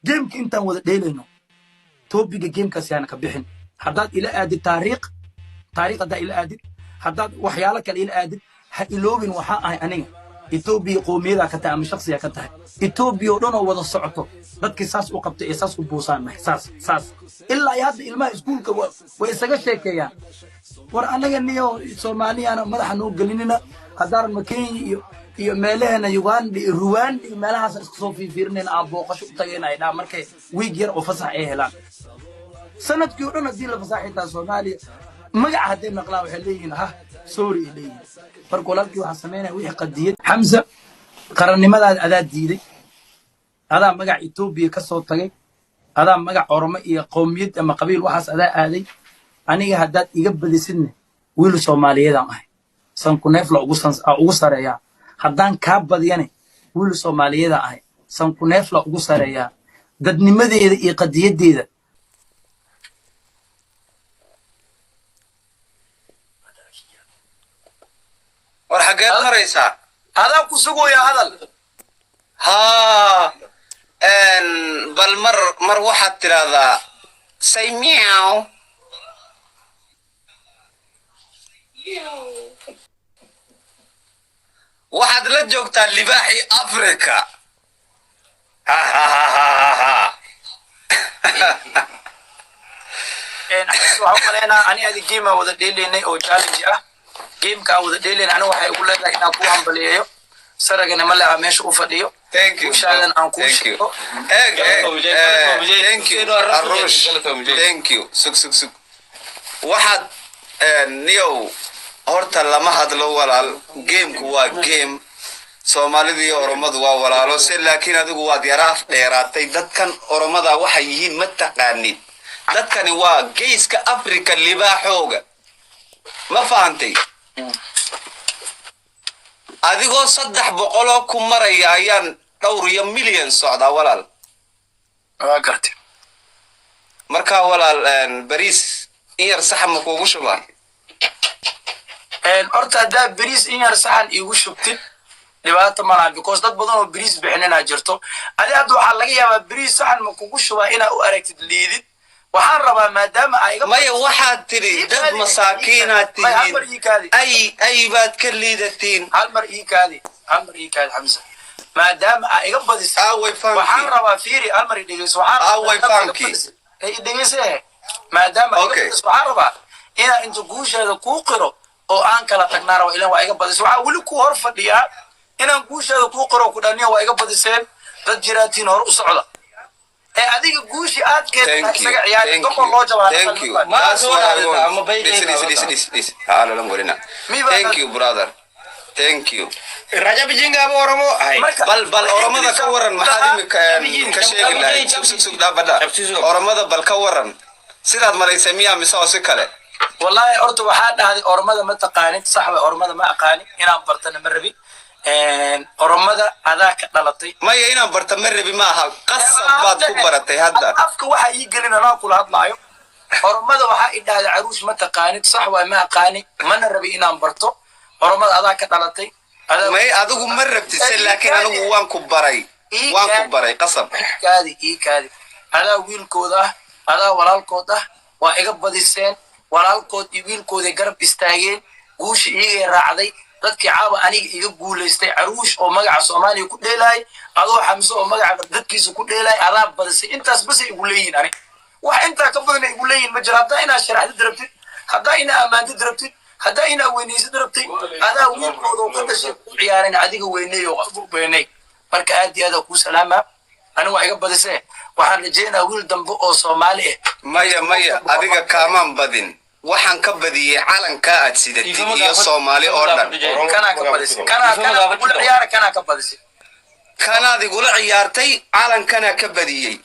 Gameka intaan wada dheelayno, topicga gamekaas yaana ka bixin. Haddaad ila aadid taariikh, taariikh haddaa ila aadid, haddaad waxyaalo kale ila aadid, ha iloobin waxaa ahay aniga. Etoobiya qowmiyadaa ka tahay ama shaksiyaa ka tahay. Etoobiya oo dhan oo wada socoto, dadkii saas u qabtay ee saas u buusaan nahay. Saas saas ilaa iyo hadda ilmaha iskuulka way isaga sheekeeyaan. War anaga niyo Soomaaliyana madaxa noo gelinina. Haddaan Kenya iyo meelaheena, Uganda iyo Ruwanda iyo meelahaas iska soo fiirfiirinayna, aan booqasho u tagayna, ay dhahaan markay wiig yar oo fasax ay helaan. Sanadkii oo dhan haddii la fasax, xitaa Soomaaliya magaca hadday maqlaan, waxay leeyihiin, "Ha, sorry," ay leeyihiin. Marka walaalkii, waxaa samaynaya wixii qadiyad. Xamsa, qarannimadaada adaa diiday, adaa magac Etoobiya ka soo tagay, adaa magac Oromo iyo qowmiyad ama qabiil waxaas adaa aaday. Aniga haddaad iga badisidne, wiil Soomaaliyeedaan ahay, sankuneefla ugu sareeyaa. Haddaan kaa badiyane, wiil Soomaaliyeedaan ahay, sankuneefla ugu sareeyaa dadnimadeeda iyo qadiyaddeeda. War, xaggeed maraysaa? Adaa ku sugooya hadal. Haa, bal mar mar waxaad tidhaahdaa, "Say meow." Waxaad la joogtaa libaaxii Africa. Ha ha ha ha ha ha. Waxaan u malaynaa ani adi game aan wada dheelaynay oo challenge ah. Gameka aan wada dheelaynay, aniga waxay ugu leedahay inaan kuu hambaliyeeyo, saragana male ah meesha u fadhiyo. Thank you. Guushaadan aan kuu Thank you. sheego. Eeg, eeg, thank you, Arush. Thank you. Sug, sug, sug. Waxaad niyow, horta lama hadlo walaal. Gameku waa game. Soomaalida iyo Oromadu waa walaalo se, laakiin adigu waad yaraaf dheeraatay. Dadkan Oromada waxay yihiin ma taqaanid. Dadkani waa geeska Africa libaaxooga, ma fahantay? Adigoo 300-oo ku maraya ayaan dhowr iyo milyan socdaa, walaal. Waa gartay. Markaa walaal, bariis in yar saxa ma kuugu shubaa? Horta haddaa beriis in yar saxan iigu shubtid, dhibaato malaha, because dad badan oo beriis bixinina jirto. Adi hadda waxaa laga yaabaa beriis saxan ma kugu shubaa inaa u aragtid liidid. Waxaan rabaa maadaama aa iga Maya, waxaad tidhi dad masaakiinaad Maya, hal mar tihiin. ii kaadi. Ay baad ka liidatiin. Hal mar ii kaadi, hal mar ii kaadi, Xamsa. Maadaama aa iga badisay, Aaway waxaan fankii? rabaa, fiiri, hal mar i dhegeyso. Waxaan rabaa Aaway maadaama iga fankii? badisay. Ee, i dhegeyse. Maadaama iga badisay, waxaan rabaa inaan inta guusheeda kuu qiro oo aan kala tagnaa raba. Ilan waa iga badisay. Waxaa weli ku hor fadhiyaa inaan guusheeda kuu qiro, ku dhaniya waa iga badiseen, dad jiraatiin, hor u socda. Ee adiga guushi aad keentay Thank you. isaga ciyaari Thank doqon you. loo jabaa. Thank you. That's what I want. Listen, listen, listen, listen, listen. Ha, lalam warina. Thank you, brother. Thank you. Rajab Jinga Oromo ay. Bal Oromada ka waran, maxaad imika ka sheegi lahayd? Sug, sug, sug, dhaabadha. Oromada bal ka waran. Sidaad malaysay miyaa mise oo si kale? Wallahi horta waxaa dhahday Oromada ma taqaanid. Sax way, Oromada ma aqaanin, inaan bartana ma rabi. Oromada adaa ka dhalatay. Maya, inaan barta ma rabi maaha, qasab baad ku baratay hadda. Afka waxaa ii gelin, anaa kula hadlaayo. Oromada waxaa i dhahday, Caruush, ma taqaanid. Sax waay, ma aqaani, mana rabi inaan barto. Oromada adaa ka dhalatay. May, adigu ma rabtid se, laakiin anigu waan ku baray, waan ku baray qasab. Kaadi, ii kaadi. Adaa wiilkooda ah, adaa walaalkood ah. Waa iga badiseen. Walaalkood iyo wiilkooday garab istaageen, guusha iyagay raacday. Dadkii caawa aniga iga guulaystay, Caruush oo magaca Soomaaliya ku dheelaay, adoo Xamse oo magaca dadkiisa ku dheelaay, adaa badisay. Intaas basay igu leeyihin. Ani wax intaa ka badana igu leeyihin ma jiro. Haddaa inaa sharaxdid rabtid, haddaa inaa ammaantid rabtid, haddaa inaa weynaysid rabtid, adaa wiilkooda oo ka dhashay ku ciyaaran, adiga weyney oo weyney. Marka aad iyo aad kuu salaamaa. Ani waa iga badisee. Waxaan rajeynaa wiil dambe oo Soomaali ah. Maya, maya, adiga kaamaan badin. Waxaan ka badiyey calankaa aad sidatid iyo Soomaali oo dhan. Kanaa ka badisay, kanaa kula ciyaara, kanaa ka badisay. Kanaad igula ciyaartay, calankanaa ka badiyey.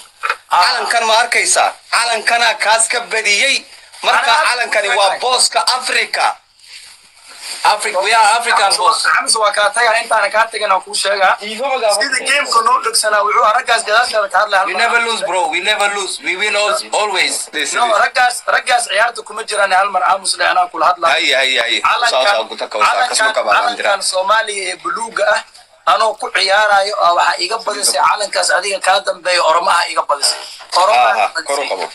Calankan ma arkaysaa? Calankanaa kaas ka badiyey. Marka calankani waa booska Africa. Africa, we are African boss. Xamse, waa kaa tagaa. Intaana kaa tagan aan kuu sheegaa sida gameka noo dhegsanaa. Wuxuu raggaas gadaashaada ka hadlaya. We never lose, bro. We never lose. We win always. No, raggaas ciyaarta kuma jiraan. Hal mar aamus leh, anaa kula hadlaa. Haye, haye, haye. Calankan Soomaaliya ee buluuga ah. Anoo ku ciyaarayo ah, waxaa iga badisay calankaas adiga kaa dambeeya. Oromaha iga badisay, Oromaha Aha, iga kor u badisay. qabo.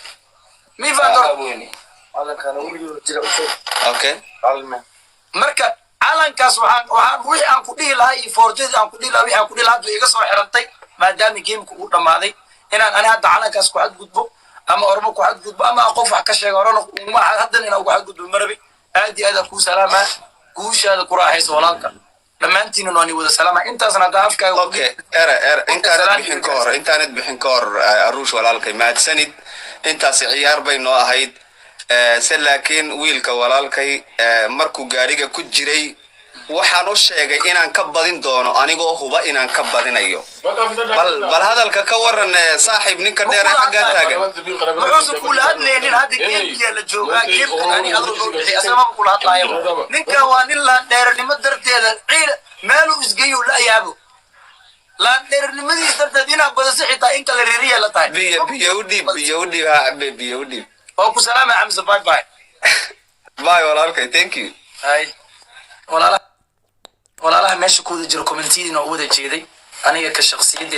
Mi fahanto? Okay. Marka calankaas waxaan wixii aan ku dhihi lahaa iyo foorjadii aan ku dhihi lahaa, wixii aan ku dhihi lahaa hadda iga soo xirantay, maadaama gameka uu dhammaaday. Inaan ani hadda calankaas ku xadgudbo ama Oromo ku xadgudbo ama qof wax ka sheega horena uma, haddana inaan ugu xadgudbo marabi. Aad iyo aad aan kuu salaamaa. Guushaada ku raaxayso, walaalka. Dhammaantiina waan wada salaamaa. Intaasna haddaa afkaaga Okay, ere ere, intaanad bixin ka hor, intaanad bixin ka hor, Aruush walaalkay, mahadsanid. Intaasi ciyaar bay noo ahayd. Se laakiin wiilka walaalkay, markuu gaariga ku jiray waxaan u sheegay inaan ka badin doono, anigoo huba inaan ka badinayo. Bal hadalka ka waran, saaxiib, ninka dheer ee xaggaa taagan. Muxuusan kula hadlaynin? Hadda gamekiyaa la joogaa. Gamekan ani adoo noo bixi, asamaba kula hadlaayaba. Ninkan waa nin laandheernimo darteeda ciil meeluu isgeeyo la yaabo. Laandheernimadiis darteed inaad badaso xitaa in kale reeriya la tahay. Biyo, biyo u dhiib, biyo u dhiib, ha cabe, biyo u dhiib. Oo ku salaama, Xamse. Bye bye. Bye walaalkay, thank you. Hay walaalaha, walaalaha meesha ku wada jira, commentiyadiina oo wada jeeday aniga ka shakhsiyaddeeda.